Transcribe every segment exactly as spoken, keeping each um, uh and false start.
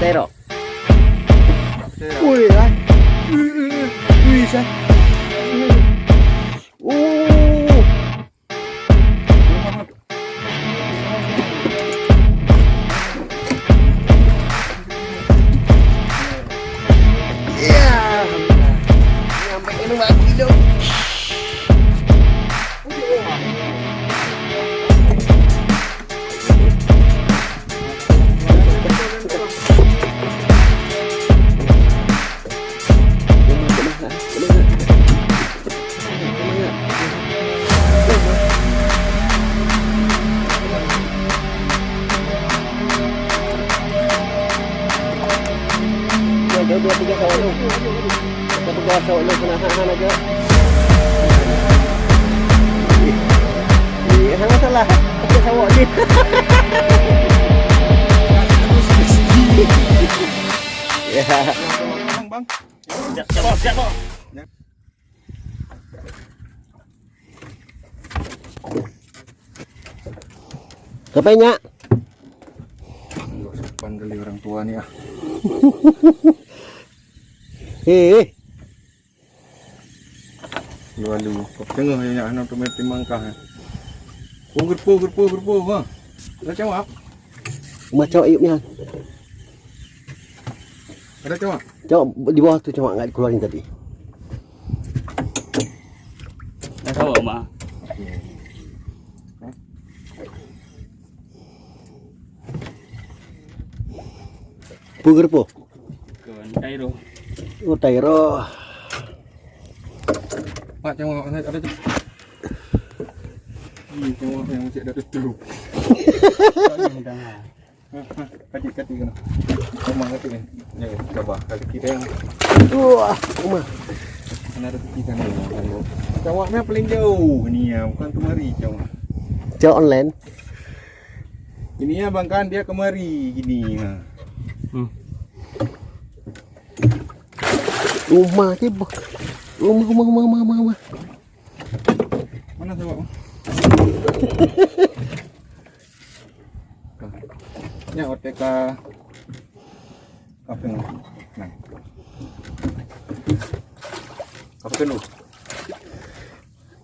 Ero. Wih, ah. Wih, wih, wih, wih, ah. Oh. Ya, alhamdulillah. Nyampe ke rumah aku dong. Dua, dua, dua, tiga, sawak lu. Kita pegang sawak lu, kena hak-hak aja. Eh, eh, hang salah. Pakai sawak ni. Ya. Bang, bang. Siap, siap, bang. Siap, bang. Siapa, Nyak? Aduh, sopan kali orang tua ni, ah. Eh, eh. Lalu, kau tengok yang anak tu main timang kah, eh. Oh, gerpo, gerpo, gerpo, ha. Ada cawak? Macam ayup ni, ha. Ada cawak? Cawak di bawah tu, cawak nggak dikeluarin tadi. Dah tahu, Mak. Peue geureupoh? Kon Tairo. Oh, Tairo. Pak, cawak, ada, ada tu. Ni cawak yang masih ada tu. Katik, katik kena. Rumah katik ni. Ya, coba kali kita yang. Wah, rumah. Mana ada rezeki sana. Cawak ni paling jauh ni ya, bukan kemari cawak. Cawak online. Ini ya, Bang, kan dia kemari gini. Ha. Hmm. Rumah je, boh. Rumah, rumah, rumah, rumah, rumah, rumah. Mana sebab? Ni O T K. Kapeng. Nah. Kapeng kendu.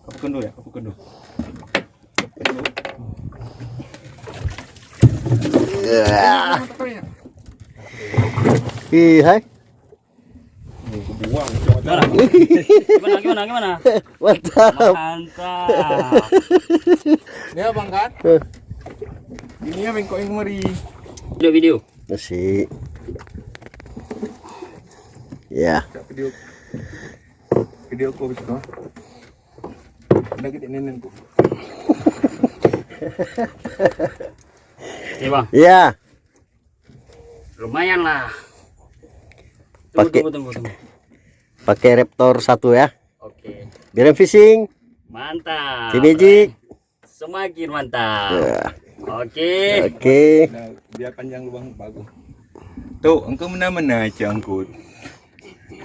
Kapeng kendu ya, kapeng kendu. Eh, hai. Ni, aku buang. Mana? Gimana, gimana, gimana? Mantap. Mantap. Ni abang kan? Eh. Ini ya bengkok yang kemari. Video, video. Asyik. Ya. Video. Video aku habis tu. Ada gede nenek tu. Ni, Bang. Ya. Lumayan lah. Tunggu, pakai, tunggu, tunggu, tunggu. Pakai Raptor satu ya. Oke. Biren Fishing. Mantap. Cik Magic. Semakin mantap. Ya. Oke. Oke. Nah, biar panjang lubang bagus. Tu, engkau mana-mana cangkut.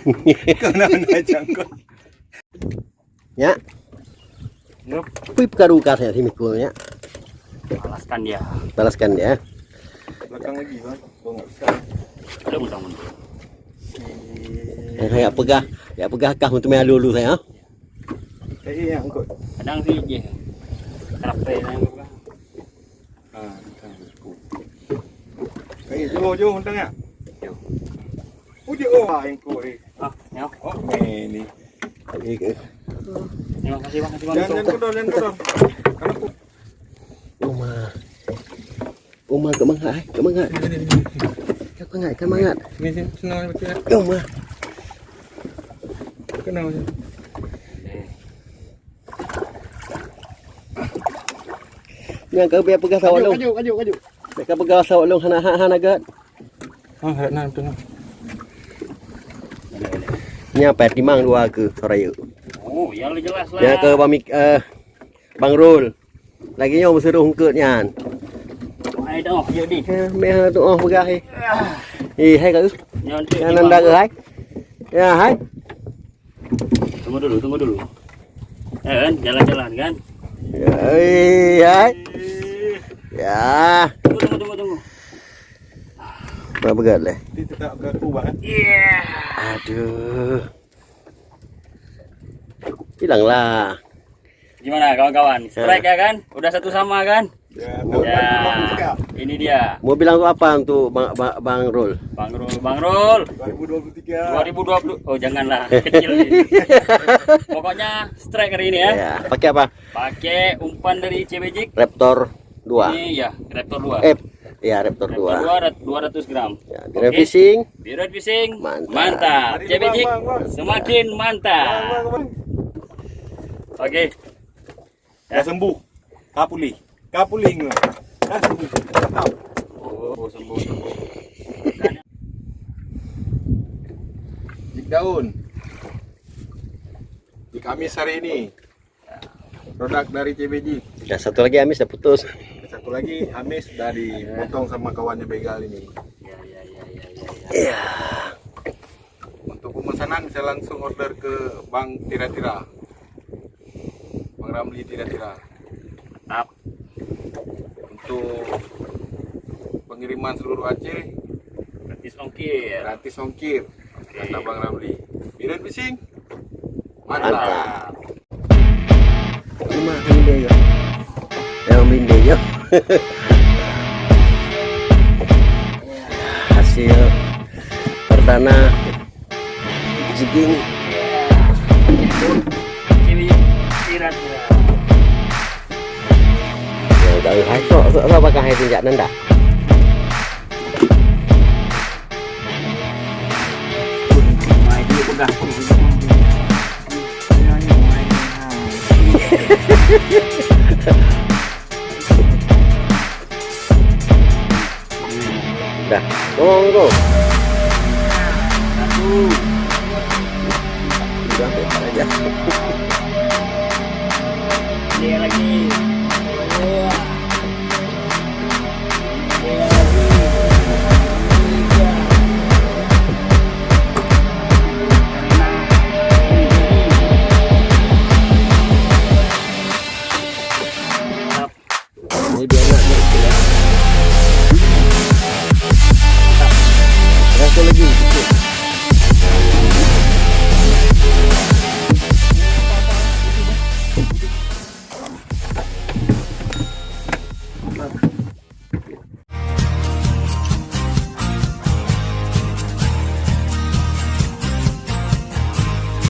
Engkau mana-mana cangkut. Ya. Yep. Pui peukaru ka saya sini ku ya. Balaskan dia. Balaskan dia. Belakang lagi, Bang. Kau enggak bisa. Ada mudah-mudah. Eh, ya peugah, ya peugah kah untuk main alu-alu saya. Eh, iya, engkau. Kadang sih je. Kerap saya yang peugah. Ah, kan. Eh, jauh, jauh, entah ya. Jauh. Oh, jauh, ah, engkau, eh. Ah, ya. Oh, eh, ni. Terima kasih, Bang. Terima kasih, Bang. Jangan, jangan kendor, jangan kendor. Kenapa? Uma. Uma, keu mangat, eh. Keu mangat. Keu mangat, keu mangat. Ni, sini, senang betul, ya. Uma. Kenal, ya. Nyang ka biar peugah sawak lôn. Kaju, kaju, kaju. Nyang ka peugah sawak lôn hana, hana, hana gét. Ah, hana, hana, betul. Nyan pat timang dua keu raya. Oh, ya jelas lah. Nyang ka Bang Mik-, eh, Bang Rul. Lagi nyoe beuseuruh eungkôt nyan. Hai dah, yuk di. Eh, meh tu oh peugah, eh. Eh, hai ka. Nyan tu. Nyan anda ke, hai? Ya, hai. Tunggu dulu, tunggu dulu. Eh, kan? Jalan-jalan, kan? Ya, eh, hai. Ya. Tunggu, tunggu, tunggu, tunggu. Pernah peugah leh. Dia tetap berlaku, Bang, eh? Aduh. Hilang lah. Gimana, kawan-kawan? Strike ya kan? Udah satu sama kan? Ya, ini dia. Mau bilang apa untuk Bang, Bang, Bang Rul? Bang Rul, Bang Rul. Dua ribu dua puluh tiga. Dua ribu dua puluh. Oh, janganlah. Kecil ni. Pokoknya strike hari ini ya. Ya, pakai apa? Pakai umpan dari C B Jik. Raptor dua. Ini ya, Raptor dua. Eh, ya, Raptor Raptor dua. Dua, dua ratus gram. Ya, Biren Fishing. Biren Fishing. Mantap. Mantap. Mari, C B Jik, Bang, Bang, Bang. Semakin mantap. Bang, Bang, Bang. Oke. Ya. Dah sembuh. Ka pulih. Ka pulih nyoe. Dah sembuh. Mantap. Oh, sembuh, sembuh. Jik daun. Jik Amis hari ini. Produk dari C B Jik. Dah satu lagi Amis dah putus. Satu lagi Amis sudah dipotong sama kawannya begal ini. Ya, ya, ya, ya, ya, ya. Ya. Untuk pemesanan bisa langsung order ke Bang Tira-Tira. Bang Ramli Tira-Tira. Tap. Untuk pengiriman seluruh Aceh, gratis ongkir. Gratis ongkir. Oke. Kata Bang Ramli. Biren Fishing. Mantap. Mantap. Rumah bendera. Yang bendera. Hasil perdana jiking. Cili, sirat. Ya, tak ada. Hai, sok, sok, sok, pakai hai tinjak nanda. Dah. Monggo. Satu. Sudah, biasa aja. Dia lagi. Dua.